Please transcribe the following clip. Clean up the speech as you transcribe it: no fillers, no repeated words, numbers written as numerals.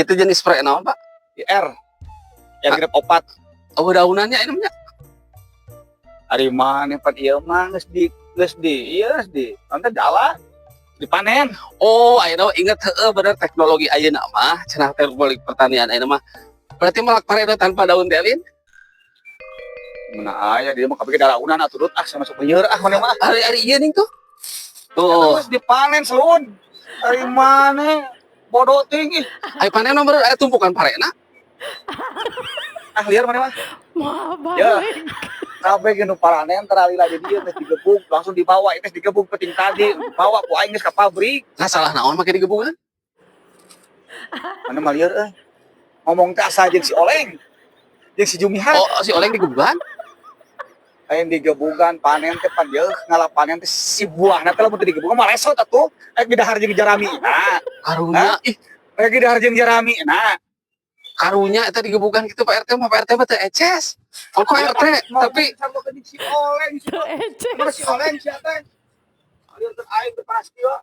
Itu jenis spray naon, Pak? R. R 64. Oh, daunannya ini nya. Ari maneh pan ieu mah geus di ieu geus di nanti jalan dipanen. Oh, ayeuna inget, heueuh, bener, teknologi ayeuna mah cenah, teknologi pertanian ayeuna mah. Berarti melak pare tanpa daun teh lin? Mana aya dia mah kabeh daraunan atuh, Dut. Ah, sama sok lieur ah maneh mah. Ari ari ieu ning tuh. Tuh. Geus dipanen selun. Ari maneh bodoh tinggi. Ai panen nomor aya tumpukan parena. Ah, lieur maneh mah. Mau Ya. balik. Kabeh ge nu paranen terali lagi dia geus digebug langsung dibawa, itu digebug penting tadi bawa ku aing geus ka pabrik. Nggak salah naon make digebugan? Maneh mah lieur euy. Ngomong teh asa jeung si Oleng. Jeung si Jumihan. Oh, si Oleng digebugan? Lain digebugan, panen teh pan jeung ngala panen teh si buahna teh lamun teu digebugan mah lesot atuh. Rek didahar jeung jarami. Nah, Karunya, ih, rek didahar jeung jarami. Nah, karunya eta digebugan gitu Pak RT mah, Pak RT mah teu eces. Oh, kok RT, tapi sama ke si Oleng si Eces. Mana si Oleng si teh. Lieur teh aing teh pasti wa.